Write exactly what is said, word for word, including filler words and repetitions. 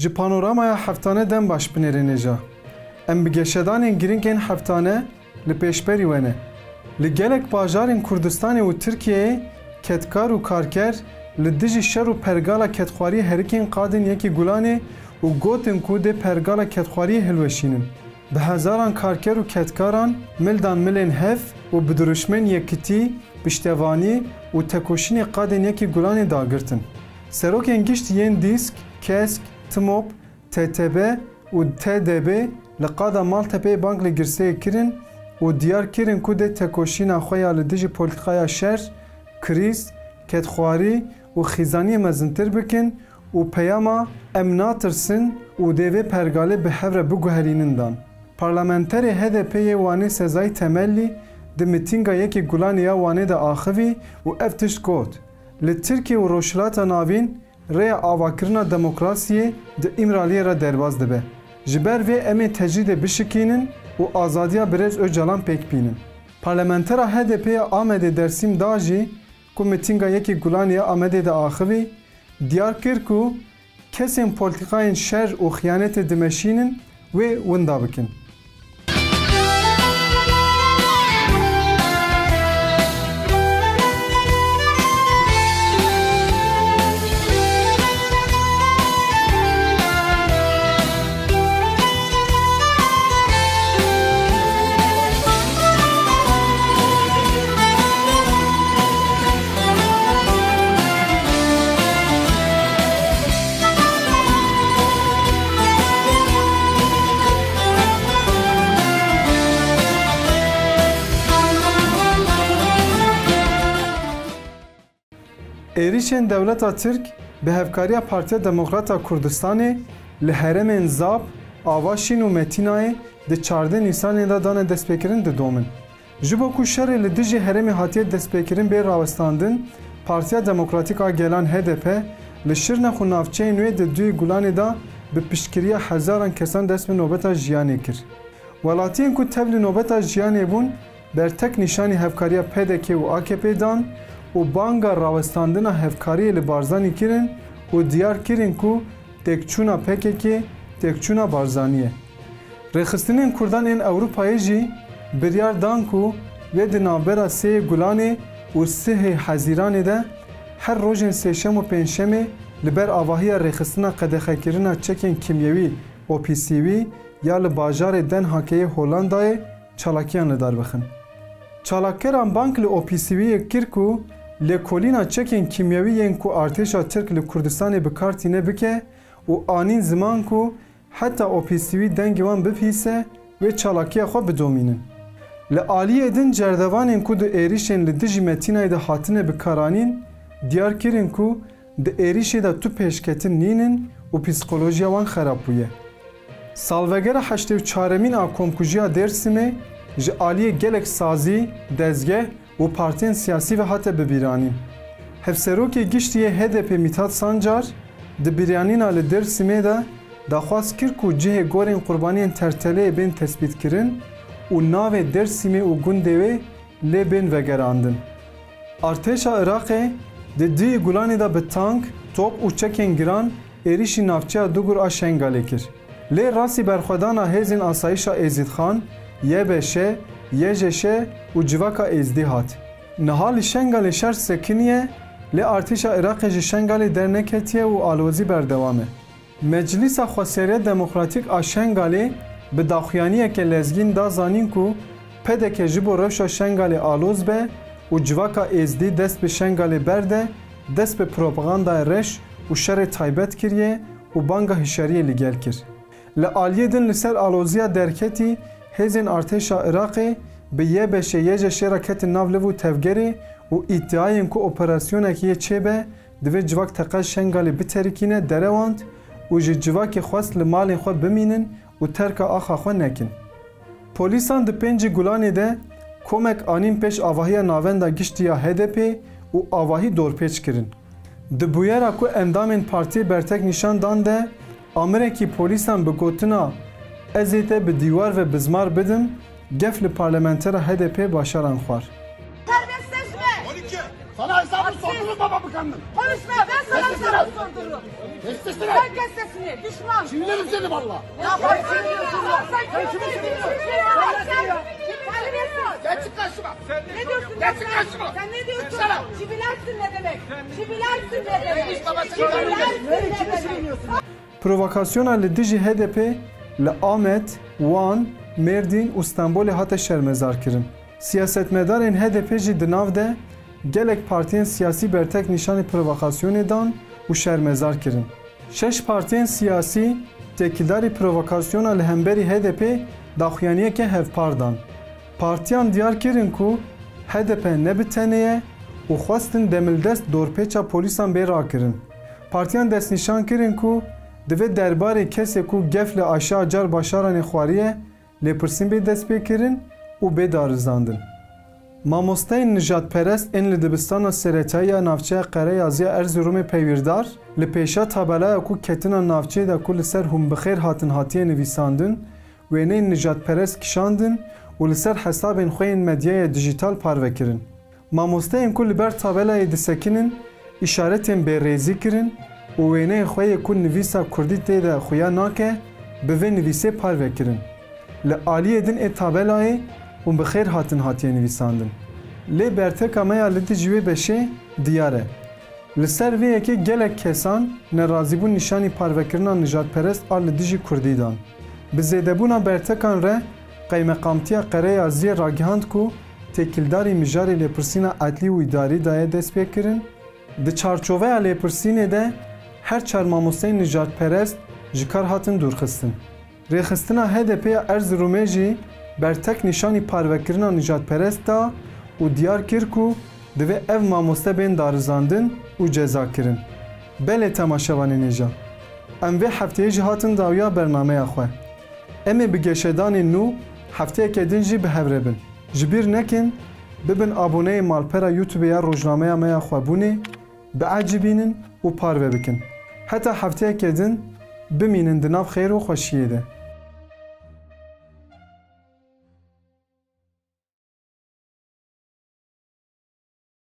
Ji panoramaya heftane dem baş binêrê nêja. Em bi geşedanên girîng ên heftane li pêşberî we ne. Li gelek bajarên Kurdistanê û Tirkiyeyê kedkar û karker li dijî şer û pergala kedxwariyê herikên qadên Yekî Gulanê û gotin ku dê pergala kedxwariyê hilweşînin. Bi hezaran karker û kedkaran mil dan milên hev û bi dirûşmên yekitî, piştevanî û tekoşînê qadên Yekî Gulanê dagirtin. Serokên giştî yên DÎSK, KESK, TMOP, TTB û TDB li qada Maltepeyê bang li girseyê kirin û diyar kirin ku dê tekoşîna xwe ya li dijî polîtîkaya şer, krîz, kedxwarî û xîzaniyê mezintir bikin û peyama "Em natirsin û dê vê pergalê bi hev re biguherînin" dan. Parlamenterê HDP'ê yê Wanê Sezai Temelli di mitînga Yekî Gulanê ya Wanê de axivî û ev tişt got, "Li Tirkiye û Rojhilata Navîn rêya avakirina demokrasiyê di Îmraliyê re derbas dibe. Ji ber vê em ê tecrîdê bişikînin û azadiya birêz Ocalan pêk bînin." Parlamentera HDP'ê ya Amedê Dersîm da jî ku mitînga Yekî Gulanê ya Amedê de axivî, diyar kir ku kesên polîtîkayên şer û xiyanetê dimeşînin wê winda bikin. Êrîşên dewleta Tirk bi hevkariya Partiya Demokrata Kurdistanê li herêmên Zap, Avaşîn û Metînayê di çardeh Nîsanê de dane destpêkirin didomin. Ji bo ku şerê li dijî herêmê hatiye destpêkirin bê rawestandin, Partiya Demokratîk a Gelan HDP li Şirnex û navçeyên wê di duyê Gulanê de bi piştgiriya hezaran kesan dest bi nobeta jiyanê kir. Welatiyên ku tevlî nobeta jiyanê bûn, bertek nîşanî hevkariya PDK û AKP'ê dan û banga rawestandina hevkariyê li Barzanî kirin û diyar kirin ku têkçûna PKK têkçûna Barzanî ye. Rêxistinên Kurdan ên Ewropayê jî biryar dan ku wê di navbera sêyê Gulanê û sihê Hezîranê de her rojên sêşem û pêncşemê li ber avahiya rêxistina qedexekirina çekên kîmyewî OPCW ya li bajarê Den Haagê yê Holandayê çalakiyan li dar bixin. Çalakkeran bang li OPCW'ê kir ku lêkolîna çekên kîmyewî yên ku artêşa Tirk li Kurdistanê bi kar tîne bike û anîn ziman ku heta OPCW dengê wan bibihîse, wê çalakiya xwe bidomînin. Li aliyê din cerdevanên ku di êrîşên li dijî Metînayê de hatine bikaranîn, diyar kirin ku di êrîşê de tu pêşketin nînin û psîkolojiya wan xerab bûye. Salvegera heştê û çaremîn a komkujiya Dêrsimê ji aliyê gelek sazî, dezgeh û partiyên siyasî ve hate bibîranîn. Hevserokê Giştî yê HDP'ê Mîthat Sancar di bîranîna li Dêrsimê de daxwaz kir ku cihê gorên qurbaniyên Terteleyê bên tespîtkirin û navê Dêrsimê û gundê wê lê bên vegerandin. Artêşa Iraqê di duyê Gulanê de bi tank, top û çekên giran êrîşî navçeya Dugur a Şengalê kir. Lê rastî berxwedana hêzên asayişa Êzîdxan, YBŞ, YJŞ û civaka Êzdî hat. Niha li Şengalê şer sekiniye, lê artêşa Iraqê ji Şengalê derneketiye û alozî berdewam e. Meclîsa Xweseriya Demokratîk a Şengalê bi daxuyaniyeke lezgîn da zanîn ku PDK ji bo rewşa Şengalê aloz be û civaka Êzdî dest bi Şengalê berde, dest bi propagandaya reş û şerê taybet kiriye û banga hişyariyê li gel kir. Li aliyê din li ser aloziya derketî hêzên artêşa Iraqê bi YBŞ YJŞ re ketin nav liv û tevgerê û îdiayên ku operasyonekê yê çêbe, divê civak teqez Şengalê biterikîne derewand û ji civakê xwest li malên xwe bimînin û terka axa xwe nekin. Polîsan di pêncî Gulanê de komek anîn pêş avahiya Navenda Giştî ya HDP'ê û avahî dorpêç kirin. Di bûyera ku endamên partiyê bertek nîşan dan de, amirekî polîsan bi gotina "Ez ê te bi dîwar ve bizmar bidim" gef li parlamentera HDP'ê Başaran xwar. Serbest seçme. Sana hesabını sordurur baba bu kadının. Konuşma, ben sana hesabını sordururum. Kes sesini. Bırak kes sesini. Düşman. Sinirlerim seni valla. Ya bak, sen ne diyorsun? Sen kimi seviyorsun? Sen ne diyorsun? Gel çık karşıma. Ne diyorsun? Gel çık karşıma. Sen ne diyorsun? Çıksana. Çivilersin ne demek? Çivilersin ne demek? Çivilersin ne demek? Provokasyona li dijî H D P li Amed, Wan, Mêrdîn û Stenbolê hate şermezar kirin. Siyasetmedarên H D P jî di nav de gelek partiyên siyasî bertek nîşanî provokasyonê dan û şermezar kirin. Şeş partiyên siyasî têkildarî provokasyona li hemberî H D P daxuyaniyeke hevpar dan. Partiyan diyar kirin ku H D P ne bi tenê ye û xwestin demildest dorpêça polîsan bê rakirin. Partiyan destnîşan kirin ku divê derbarê kesê ku gef li aşa Car Başaranê xwariye, lêpirsîn bê destpêkirin û bê darizandin. Mamosteyên nijadperest ên li dibistana seretayî ya navçeya Qereyaziya Erziromê peywîrdar li pêşa tabelaya ku ketina navçeyê de ku li ser hûn bi xêr hatin hatiye nivîsandin, wêneyên nijadperest kişandin û li ser hesabên xwe yên medyaya dijîtal parve kirin. Mamosteyên ku li ber tabelayê disekinin, îşaretên bêrêzî kirin û wêneyên xwe yê ku nivîsa kurdî tê de xuya nake, bi vê nivîsê parve kirin. Li aliyê din ê tabelayê hûn bi xêr hatin hatiye nivîsandin. Lê berteka me ya li dijî wê beşê diyar e. Li ser vê yekê gelek kesan nerazîbûn nîşanî parvekirina nijadperest a li dijî kurdî dan. Bi zêdebûna bertekan re Qeymeqamtiya Qereyaziyê ragihand ku têkildarî mijarê lêpirsîna edlî û îdarî daye destpêkirin. Di çarçoveya lêpirsînê de her çar mamosteyên nijadperest ji kar hatin dûrxistin. Rêxistina H D P ya Erziromê jî bertek nîşanî parvekirina nijadperest da û diyar kir ku divê ev mamoste bên darizandin û cezakirin. Belê temaşevanên hêja, em vê hefteyê jî hatin dawiya bernameya xwe. Em ê bi geşedanên nû hefteyeke din jî bi hev re bin. Ji bîr nekin, bibin aboneyê malpera YouTube ya Rojnameya me ya Xwebûnê, biecibînin û parve bikin. Heta hefteyeke din bimînin di nav xêr û xweşiyê de.